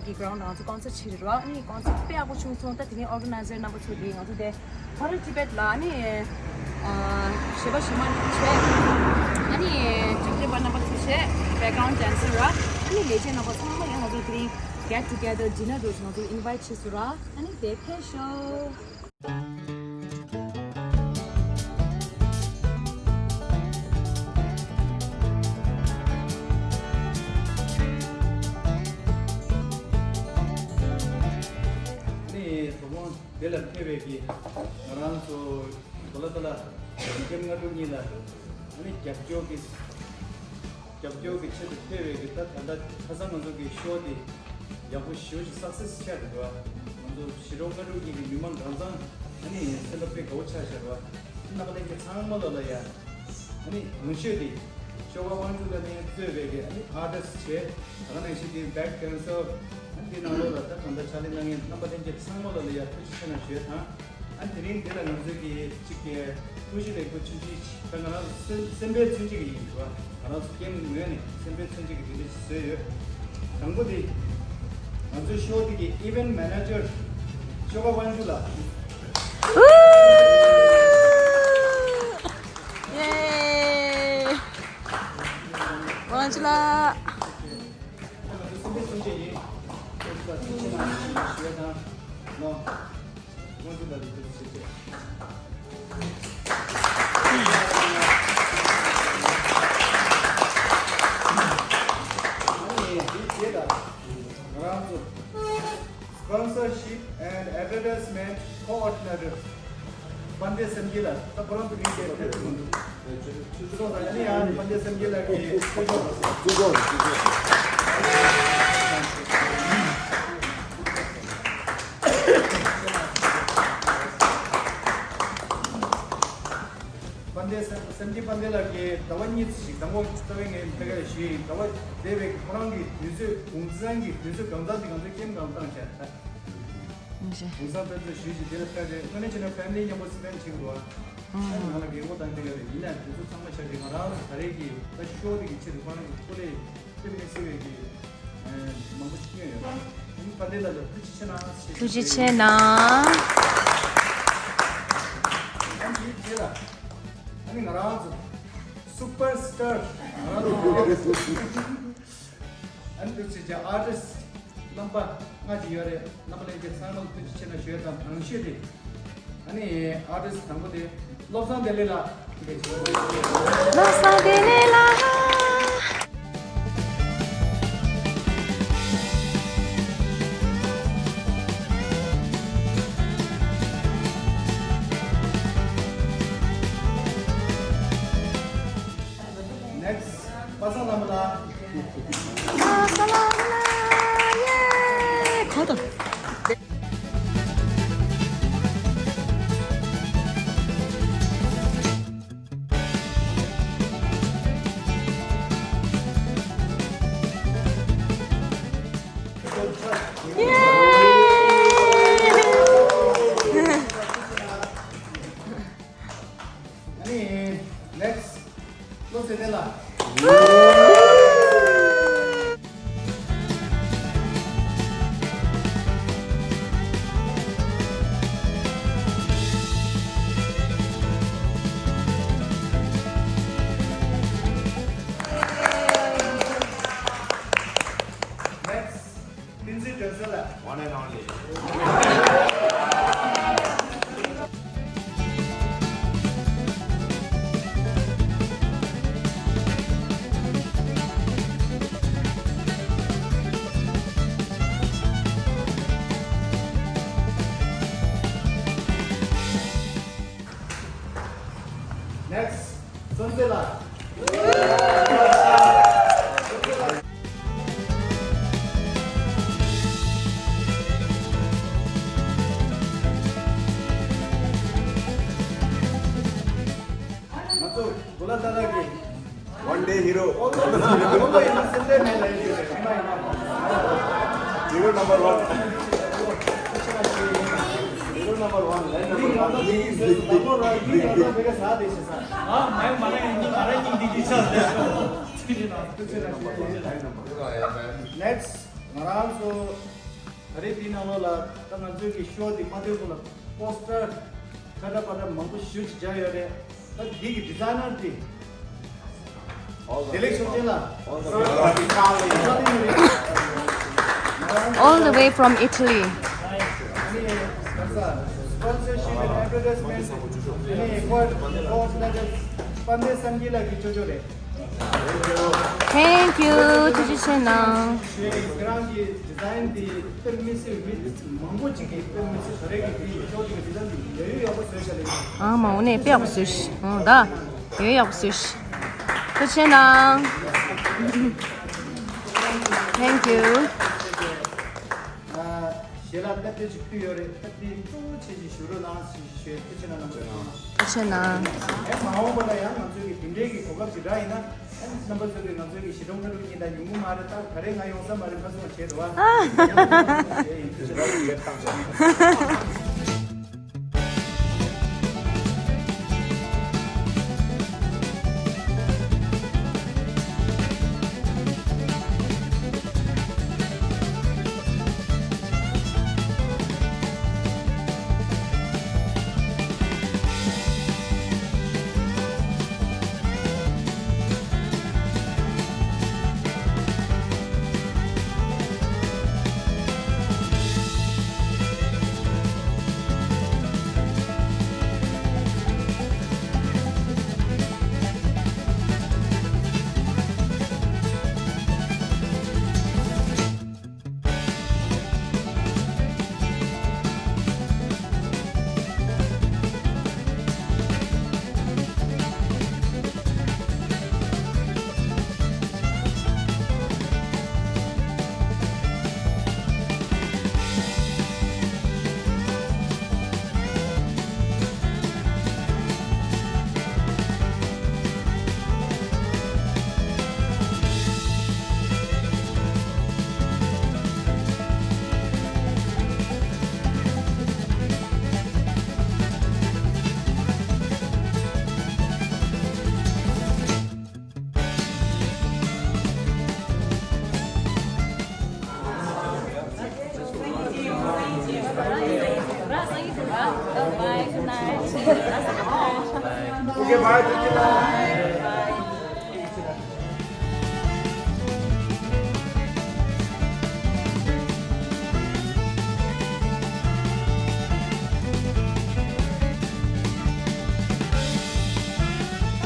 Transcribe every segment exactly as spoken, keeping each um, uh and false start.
གི་ground ང་ཚོ་concert བྱེད་རེད་བ། ཨ་ནི་concert དཔེ་ཡག་པོ་བྱུང་སོང་། ད་དེ་ནས་organizer རྣམ་པ་ཚོ་གིས་ང་ཚོ་དེ་Modern Tibet ལ་ཨ་ནི་ཨ་ཞལ་པར་ཞུ་མ་བྱས། ཨ་ནི་འགྲེམས་སྟོན་པ་རྣམ་པ་ཚོ་བྱས། Background dancer ར། ཨ་ནི་ལས་བྱེད་རྣམ་པ་ཚང་མ་ཡང་ང་ཚོ་དེ་རིང་get together dinner འགྲོ་ཞིག་ང་ཚོ་invite བྱས་སོང་ར། ཨ་ནི་དེ་ཕེབས་ཤོག་ནི་དོ་དགོང་དེ་ལ་ཕེབས་པའི་གི་ང་རང་ཚོ་གོ་ལ་ཏ་ལ་ཡོན་ཏན་སྔ་དྲོ་གཉིས་ལ་ཨ་ནི་རྒྱབ་སྐྱོར་གི་རྒྱབ་སྐྱོར་གྱི་ཆེད་དུ་ཕེབས་པའི་གི་ད་ད་ལྟ་ཁ་སང་ང་ཚོ་གི་ཤོ་དེ་ཡག་པོ་ཞེ་པོ་ཞིག་སག་སེ་སི་ཆགས་འདུག་བ། ང་ཚོ་ཞི་ཀྲོང་སྔ་དྲོ་གཉིས་ཀྱི་མི་མང་གང་ཚང་ཨ་ནི་སེམས་པ་དཔེ་དགའ་བོ་ཆགས་བཞག་བ། རྣམ་པ་ལྷན་རྒྱས་ཚང་མ་ལོ་ལ་ཡ་ཨ་ནི་ནང་ཆོས་དེ་ཤོ་བ་དབང་ཕྱུག་ལགས་ནས་གཙོས་པའི་གི་ཨ་ནི་ཨར་ཊིསི་བྱས། ད་ག་ནང་བཞིན་དེ་བེག་ཌན་སར་ཨ་ནི་དེ་ནང་ལོགས་ལ་ད་གང་ལྟར་ཕྱག་ལས་གནང་མཁན་རྣམ་པ་ལྷན་རྒྱས་ཚང་མ་ལོ་ལ་ཡ་ཐུགས་རྗེ་ཆེ་གནང་ཞུ་ཡ་དང་། ཨ་དེ་རིང་འདི་ལ་ང་ཚོས་ཀྱི་གཅིག་གི་ཀུན་གཞི་ལེགས་པོ་ཆུང་ཆུང་ད་ང་རང་སེམས་སེམས་པའི་ཚུན་ཆད་ཀྱི་ཡིན་འདུག་ང་རང་ཚོ་ཀེམ་ངོས་ནས་སེམས་པའི་ཚུན་ཆད་ཀྱི་འདི་འདྲ་ཞིག་བཟོས་ཡོད། དང་པོ་དེ་ང་ཚོའི་ཤོ་དེ་གི་event manager ཤོ་ཁ་དབང་ཕྱུག་ལགས། ཡེ། དབང་ཕྱུག་ལགས། ང་ཚོ་སེམས་པའི་ཚུན་ཆད་ཡིན། ཁྱེད་ཚོ་ཐུགས་རྗེ་གནང་ཞུ་ཡ་དང་ནོ། དབང་ཕྱུག་ལགས་ལ་ཐུགས་རྗེ་ཆེ། ཨ་ནི་འདི་རྗེས་ལ་ང་རང་ཚོ་Sponsorship and Advertisement Coordinator དཔལ་ལྡན་སེམས་རྒྱས་ལགས། ད་ཁོ་རང་ཚོ་གི་དེ་ཐད་དུ་མི་འདུག་སོང་ཙང་ཨ་ནི་ཡང་དཔལ་ལྡན་སེམས་རྒྱས་ལགས་ཀྱིས་ཆོས་ཕྱོགས་ལ་སོང་། དཔལ་ལྡན་སེམས་སེམས་རྒྱས་དཔལ་ལྡན་ལགས་ཀྱིས་ཟླ་བ་གཉིས་ཙམ་ཞིག་དང་པོ་རྩ་བའི་ངས་ཕ་གིར་ཞུས་ཡིན། ཟླ་བ་འདས་པའི་ཁོ་རང་གི་དུས་ཚོད་གུང་སེང་གི་དུས་ཚོད་གང་ཙམ་དེ་ང་ཚོས་ཀེམ་གང་བཏང་བྱས། གུང་སེང་དཔེ་མཛོད་ཞུས་ཤིག་དེ་ལ་ཕེབས་རེད། དངོས་གནས་བྱས་ན་ཕེ་མི་ལི་མཉམ་པོ་སི་པེན་བྱེད་དགོས་པ། ཨ་ནང་ལ་རྒན་གོག་དང་འདི་ག་རེད། ཡིན་ནའང་དེ་ཚོ་ཚང་མ་ཆ་རེད། ང་རང་ད་རེས་ཀྱི་ད་ཤོ་དེ་གི་ཆེད་དུ་ཁོ་རང་གི་སྐུ་ལས་ཕེ་མི་ལི་སི་པེན་གི་མང་པོ་ཞིག་བསྐྱོན་ཡོད། ཨ་ནི་ཕ་དེ་ལ་ལ་ཐུགས་རྗེ་ཆེ་གནང་ཞེས་ཞུ་ཡོད། ཐུགས་རྗེ་ཆེ་གནང་། ཨ་ནི་དེའི་རྗེས་ལ་ཨ་ནི་ང་རང་ཚོ་སུ་པར་སི་ཊར་ང་རང་ཚོ་ཨ་ནི་འདུག་ཅེས་ཀྱང་ཨར་ཊིསི་རྣམ་པ་ལྔ་ཅིག་ཡོད་རེད། རྣམ་པ་ལྷན་རྒྱས་ཚང་མ་ལ་ཐུགས་རྗེ་ཆེ་གནང་ཞུ་ཡ་དང་། ནང་ཤོས་དེ་ཨ་ནི་ཨར་ཊིསི་དང་པོ་དེ་བློ་བཟང་བདེ་ལེགས་ལགས། བློ་བཟང་བདེ་ལེགས་ལགས། Next པ་སངས་ལྷ་མོ་ལགས། པ་སངས་ལྷ་མོ་ལགས། ཡེ། གོ་ཐོབ། ཡེ། ཨ་ནི་next བློ་བཟང་བདེ་ལེགས་ལགས། Next བསྟན་འཛིན་སྒྲོལ་གསལ་ལགས། One and only. Next བསམ་གཏན་ལགས། ང་ཚོ་གོ་ལ་ཏ་ལ་གི་One day hero. Hero number one. Hero number one. Line number one. Big, big, big, big. Next. ང་རང་ཚོ་ད་རེས་འདི་ནང་ལོགས་ལ་ད་ང་ཚོའི་གི་ཤོ་འདི་མ་ཐོན་གོང་ལ་པོ་སི་ཊར་ཁྲ་ཁྲ་པ་ཁྲ་མང་པོ་ཞེ་ཅིག་སྦྱར་ཡོད་རེད། ད་འདི་གི་ཌི་ཛའི་ནར་འདི། བདེ་ལེགས་ཆོས་ཅན་ལགས། All the way from Italy. Sponsorship and advertisement. ཁོ་ཁོ་ལ་དཔལ་ལྡན་བསམ་གྱིས་ལགས་ཀྱིས་ཅོ་ཅོ་རེད། Thank you. ཐུགས་རྗེ་ཆེ་གནང་། ཁྱེད་རང་གི་ཌི་ཛའིན་འདི་དཔེ་མི་སྲིད་མི་མང་པོ་ཅིག་གིས་དཔེ་མི་སྲིད་ག་རེ་གི་འདི་ཤོ་འདི་གི་ཌི་ཛའིན་འདི་ཡོད་ཡོད་ཡག་པོ་བཟོས་བཞག་ལེ། ཨང་མ་འོ་ནས་དཔེ་ཡག་པོ་བཟོས་ཤི། ཨང་ད་ཡོད་ཡག་པོ་བཟོས་ཤི། ཐུགས་རྗེ་ཆེ་གནང་། Thank you. ཞལ་ལག་སྟབས་བདེ་ཅིག་ཕུལ་ཡོད་རེད། སྟབས་བདེ་གཙོ་བོ་བྱས་ཅིག་ཞུ་རོགས་གནང་ཞེས་ཞུ་ཡས། ཐུགས་རྗེ་གནང་། ཐུགས་རྗེ་གནང་། ཨེ་མ་འོངས་པ་ལ་ཡང་ང་ཚོའི་གི་དེ་འདྲའི་གི་གོ་སྐབས་ཅིག་རག་ཡིན་ན། ཨེ་རྣམ་པ་ཚོ་གི་ང་ཚོའི་གི་གཞིས་གྲོང་ཁ་ཐུག་གཉིས་དང་ཉུང་ངུ་མ་རེད། ད་ག་རེ་ང་ཡོང་ས་མ་རེད། ཁ་སང་བྱས་འགྲོ་བ། ཨ། ཡང་ཡང་བྱས་ཡིན། ཐུགས་རྗེ་གནང་།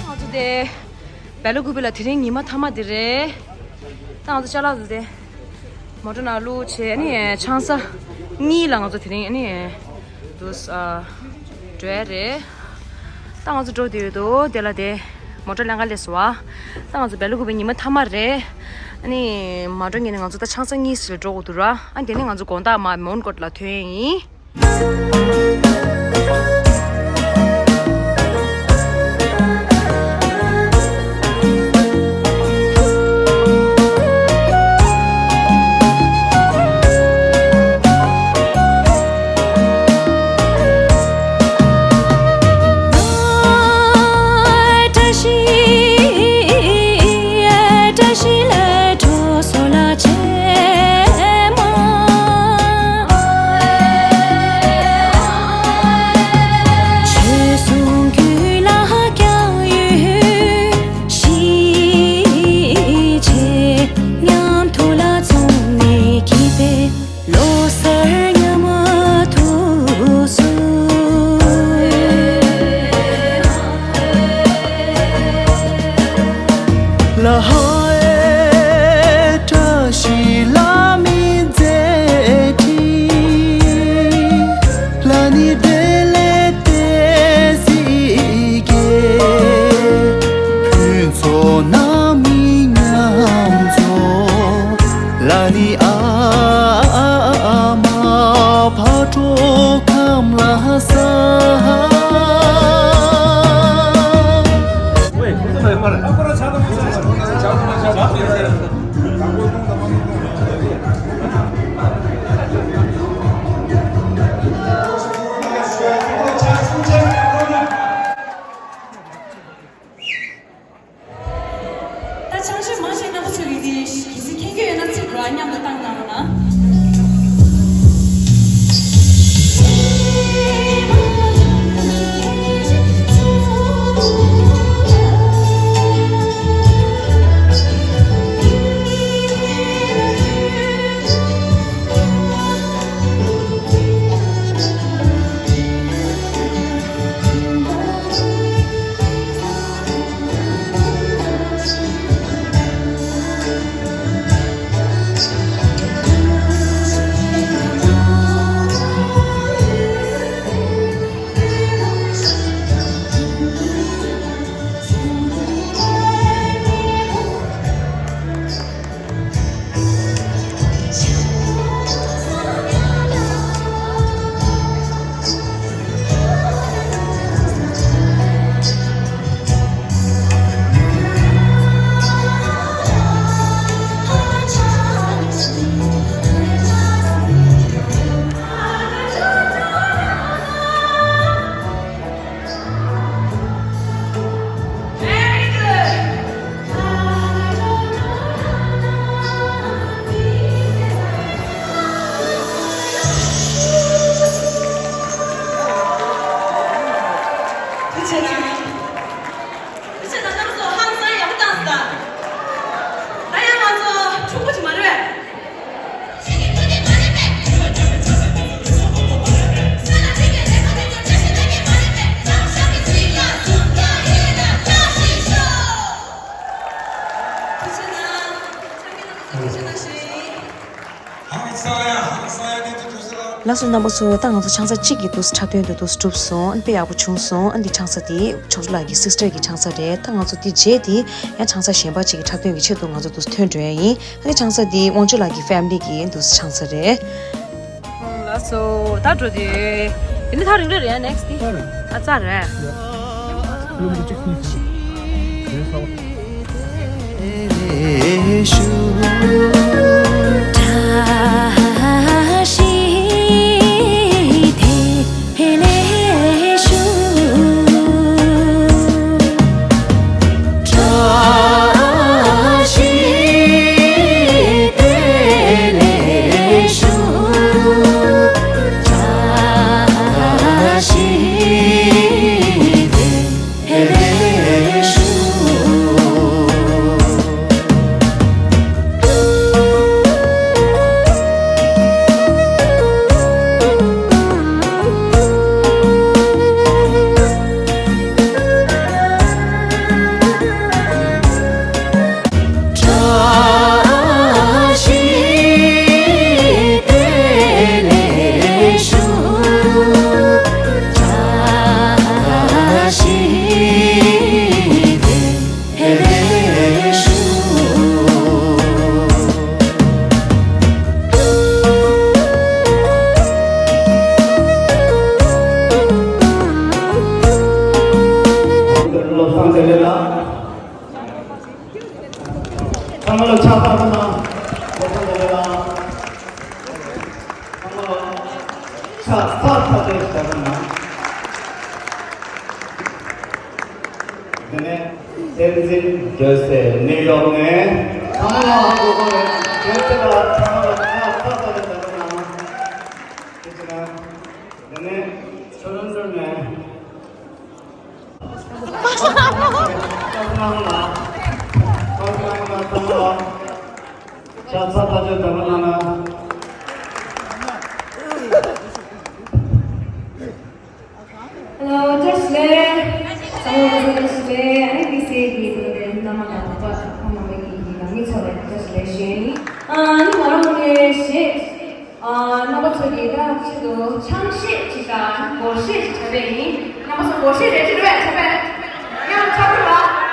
ང་ཚོ་དེ་སྦེལ་ཀོབ་ལ་དེ་རིང་ཉི་མ་མཐའ་མ་དེ་རེད། ད་ང་ཚོ་ཅ་ལག་ཚོ་དེ་མོ་ཊ་ནང་བླུགས་བྱས་ནི་ཆང་ས་གཉིས་ལ་ང་ཚོ་དེ་རིང་ནི་འདུག་ཨ་འགྲོ་ཡ་རེད། ད་ང་ཚོ་འགྲོ་བསྡད་ཡོད་དོ། དེ་ལ་དེ་མོ་ཊ་ལེན་ག་སླེབས་སོང་བ། ད་ང་ཚོ་སྦེལ་ཀོབ་ཉི་མ་མཐའ་མ་རེད། ཨ་ནི་མ་འགྲོ་ངེས་ནས་ང་ཚོ་ད་ཆང་ས་གཉིས་ལ་འགྲོ་དགོས་འདུག་ར། ཨ་དེ་ནི་ང་ཚོ་དགོང་དག་མ་མོན་གྷོ་ལ་ཐོན་ཡ་ཡིན། ལོ་གསར་ཉི་མ་ཐུགས་སུ། ལ་ཧའེ་བཀྲ་ཤིས་ལ་མི་མཛད་ཁྲི། ལ་ནི་བདེ་ལེགས་བདེ་སྐྱིད་ཀྱི། ཕུན་ཚོགས་ནང་མི་མཉམ་འཛོམས། ལ་ནི་ཨ་མ་ཕ་གྲོགས་ཁམས་ལ་ས། ད་ཆང་ཞིམ་མང་ཞིག་རྣམ་པ་ཚོ་གིས་འདི་གལ་སྲིད་མཁྱེན་གྱི་ཡོད་ན་ཚིག་རོགས་མཉམ་དུ་བཏང་གནང་རོགས་གནང་། ཐུགས་རྗེ་གནང་། ཐུགས་རྗེ་གནང་། རྣམ་པ་ཚོ་ཧང་སང་ཡག་པོ་བཏང་སོང་ད། ད་ཡང་ང་ཚོ་འཁྲུག་པོ་ཅིག་མ་རེད་པས། ཐུགས་རྗེ་གནང་། ལགས་སོ། རྣམ་པ་ཚོ། ད་ང་ཚོ་ཆང་ས་གཅིག་གི་འདུག་སེ་འཁྲབ་སྟོན་དེ་འདུག་སེ་གྲུབ་སོང་། ཨ་ནི་དཔེ་ཡག་པོ་བྱུང་སོང་། ཨ་ནི་ཆང་ས་དེ་ཕྱོགས་སྒྲིག་ལགས་ཀྱི་སིས་ཊར་གྱི་ཆང་ས་རེད། ད་ང་ཚོ་དེ་རྗེས་དེ་ཡང་ཆང་ས་གཞན་པ་ཅིག་གི་འཁྲབ་སྟོན་གྱི་ཆེད་དུ་ང་ཚོ་འདུག་སེ་ཐོན་འགྲོ་ཡ་ཡིན། ཨ་ནི་ཆང་ས་དེ་དབང་ཕྱུག་ལགས་ཀྱི་ཕེ་མི་ལི་གི་འདུག་སེ་ཆང་ས་རེད། ལགས་སོ། ད་འགྲོ་དུས། དེ་ནི་ཐག་རིང་རེད་རེད། ཡ་ནེག་སི་ཊི་དེ། ཨ་ཙ་རེད། བློ་བཟང་བདེ་ལེགས་ལགས། ཚང་མ་ལ་ཕྱག་ཐག་ཐག་གནང་། བློ་བཟང་བདེ་ལེགས་ལགས། ཚང་མ་ལ་ཕྱག་ཐག་ཐག་ཆོད་ཞིག་གནང་། དེ་ནས་བསྟན་འཛིན་སྒྲོལ་གསལ་ནིའུ་ཡོག་ནས། ཚང་མ་ལ་ཧ་གོ་གོ་རེད། སྒྲོལ་གསལ་ལགས། ཚང་མ་ལ་ཕྱག་ཐག་ཐག་ཆོད་ཞིག་གནང་། ཐུགས་རྗེ་གནང་། དེ་ནས་ཆོས་སྒྲོན་ནས། Hello, བཀྲ་ཤིས་བདེ་ལེགས། བསམ་བློ་བཟང་། བཀྲ་ཤིས་བདེ་ལེགས། ཨ་ནི་དམིགས་བསལ་གྱིས་བོད་པའི་མི་རྣམས་ལ་དོགས་པ་ཁོང་རྣམ་པ་གཉིས་ཀྱི་ནང་མི་ཚོ་ལ་བཀྲ་ཤིས་བདེ་ལེགས་ཞུ་ཡ་ཡིན། ཨ་ནི་ང་རང་ཚོ་གི་གཞས། ཨ། རྣམ་པ་ཚོ་གིས་ད་ཆེད་དུ་ཆང་གཞས་ཅིག་དང་སྒོར་གཞས་ཅིག་འཁྲབ་པ་ཡིན། རྣམ་པ་ཚོ་སྒོར་གཞས་རེ་ཅིག་རེ་འཁྲབ་པ་ཡིན། ཡང་འཁྲབ་རོགས།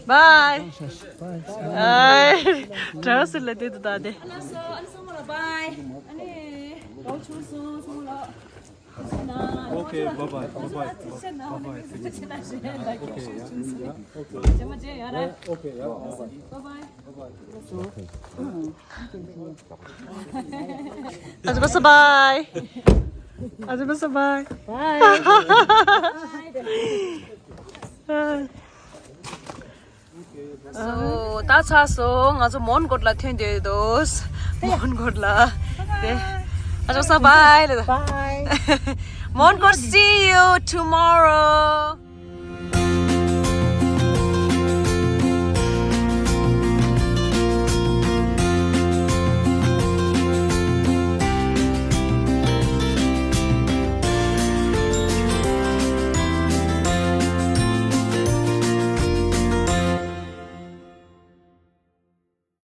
Bye. Bye. Bye. Bye. Okay, bye bye. Bye bye. Bye bye. Okay, yeah. Okay. Bye bye. Bye bye. Bye. So, ད་ཚར་སོང་། ང་ཚོ་མོན་གྷོ་ལ་ཐོན་བསྡད་འདུག་མོན་གྷོ་ལ། དེ། ཨ་ཅག་ས་bye ལ། Bye. མོན་གྷོ། See you tomorrow.